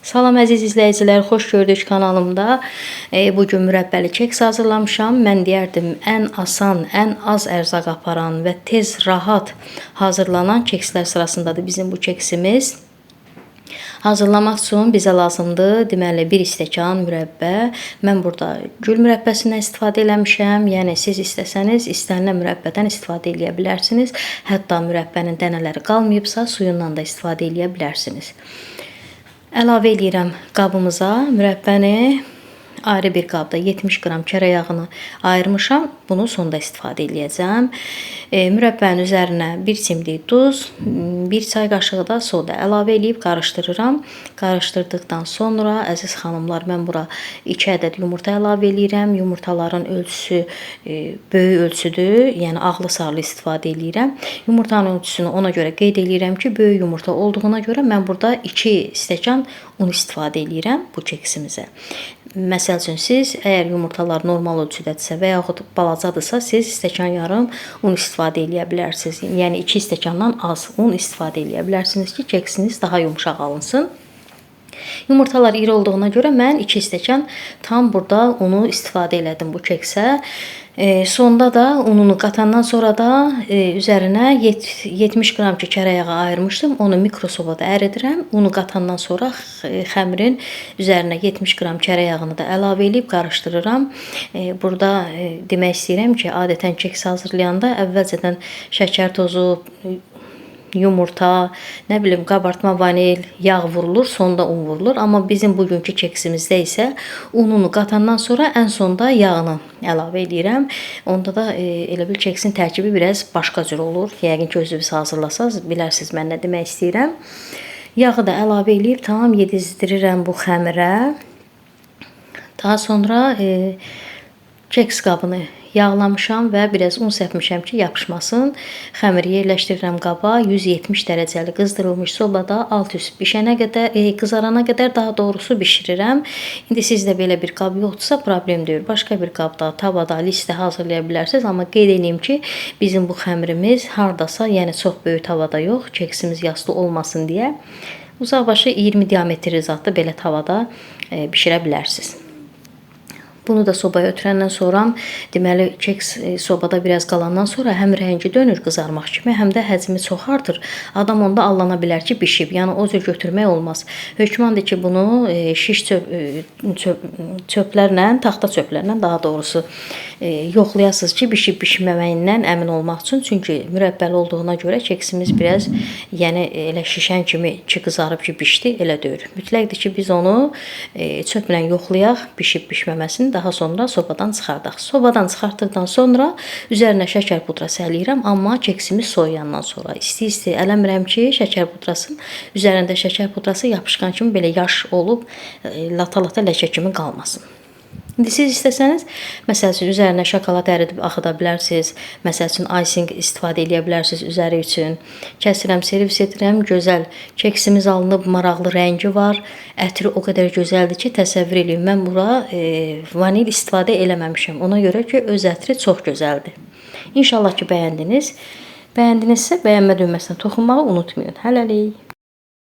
Salam əziz izləyicilər, xoş gördük kanalımda. Bugün mürəbbəli keks hazırlamışam. Mən deyərdim ən asan, ən az ərzaq aparan və tez, rahat hazırlanan kekslər sırasındadır bizim bu keksimiz. Hazırlamaq üçün bizə lazımdır, deməli, bir stəkan mürəbbə. Mən burada gül mürəbbəsindən istifadə eləmişəm. Yəni siz istəsəniz istənilən mürəbbədən istifadə eləyə bilərsiniz. Hətta mürəbbənin dənələri qalmayıbsa, suyundan da istifadə eləyə bilərsiniz. Əlavə eləyirəm qabımıza mürəbbəni. Ayrı bir qabda 70 qram kərə yağını ayırmışam. Bunu sonda istifadə eləyəcəm. Mürəbbənin üzərinə 1 çimdik duz, 1 çay qaşığı da soda əlavə eləyib qarışdırıram. Qarışdırdıqdan sonra əziz xanımlar, mən bura 2 ədəd yumurta əlavə eləyirəm. Yumurtaların ölçüsü böyük ölçüdür. Yəni ağlı sarılı istifadə eləyirəm. Yumurtanın ölçüsünü ona görə qeyd eləyirəm ki, böyük yumurta olduğuna görə mən burada 2 stəkan un istifadə eləyirəm bu keksimizə. Məsəl üçün siz əgər yumurtalar normal ölçüdədirsə və yaxud balacadırsa, siz stəkan yarım un istifadə eləyə bilərsiniz. Yəni 2 stəkandan az un istifadə eləyə bilərsiniz ki, keksiniz daha yumşaq alınsın. Yumurtalar iri olduğuna görə mən 2 stəkan tam burada unu istifadə elədim bu keksə. Sonda da ununu qatandan sonra da üzərinə 70 qram ki kərə yağı ayırmışdım. Onu mikrosobada əridirəm. Unu qatandan sonra xəmirin üzərinə 70 qram kərə yağını da əlavə eləyib qarışdırıram. Burada demək istəyirəm ki, adətən keks hazırlayanda əvvəlcədən şəkər tozu, yumurta, nə bilim qabartma vanil, yağ vurulur, sonda un vurulur. Amma bizim bugünkü keksimizdə isə ununu qatandan sonra ən sonda yağını əlavə eləyirəm. Onda da elə bil keksin tərkibi biraz başqa cür olur. Yəqin ki, özünüz hazırlasanız bilərsiniz mən nə demək istəyirəm. Yağı da əlavə eləyib tam yedizdirirəm bu xəmirə. Daha sonra keks qabını yağlamışam və biraz un səpmişəm ki, yapışmasın. Xəmiri yerləşdirirəm qaba. 170 dərəcəli qızdırılmış sobada alt üst bişənə qədər, qızarana qədər daha doğrusu bişirirəm. İndi sizdə belə bir qab yoxdursa problem deyil. Başqa bir qabda, tavada, listə hazırlaya bilərsiniz. Amma qeyd eləyim ki, bizim bu xəmirimiz hardasa, yəni çox böyük tavada yox, keksimiz yaslı olmasın deyə uzaqbaşı 20 diametri zadlı belə tavada bişirə bilərsiniz. Bunu da sobaya ötürəndən sonra, deməli, keks sobada biraz qalandan sonra həm rəngi dönür qızarmaq kimi, həm də həcmi çox artır. Adam onda allana bilər ki, bişib. Yəni o cür götürmək olmaz. Hökmandır ki, bunu şiş çöplərlə, taxta çöplərlə daha doğrusu yoxlayasınız ki, bişib bişməməyindən əmin olmaq üçün. Çünki mürəbbəli olduğuna görə keksimiz biraz, yəni elə şişən kimi ki, qızarıb ki, bişdi, elə deyil. Mütləqdir ki, biz onu çöplə yoxlayaq, bişib bişməməsini. Daha sonra sobadan çıxardaq. Sobadan çıxartdıqdan sonra üzərinə şəkər pudrası ələyirəm, amma keksimiz soyuyandan sonra. İsti-isti ələmirəm ki, şəkər pudrasının üzərində şəkər pudrası yapışqan kimi belə yaş olub, lata-lata ləkə kimi qalmasın. İndi siz istəsəniz, məsəl üçün, üzərinə şokolad əridib axıda bilərsiniz. Məsəl üçün, icing istifadə eləyə bilərsiniz üzəri üçün. Kəsirəm, servis edirəm. Gözəl keksimiz alınıb, maraqlı rəngi var. Ətri o qədər gözəldir ki, təsəvvür eləyin. Mən bura vanil istifadə eləməmişəm. Ona görə ki, öz ətri çox gözəldir. İnşallah ki, bəyəndiniz. Bəyəndinizsə, bəyənmə düyməsinə toxunmağı unutmayın. Hələlik.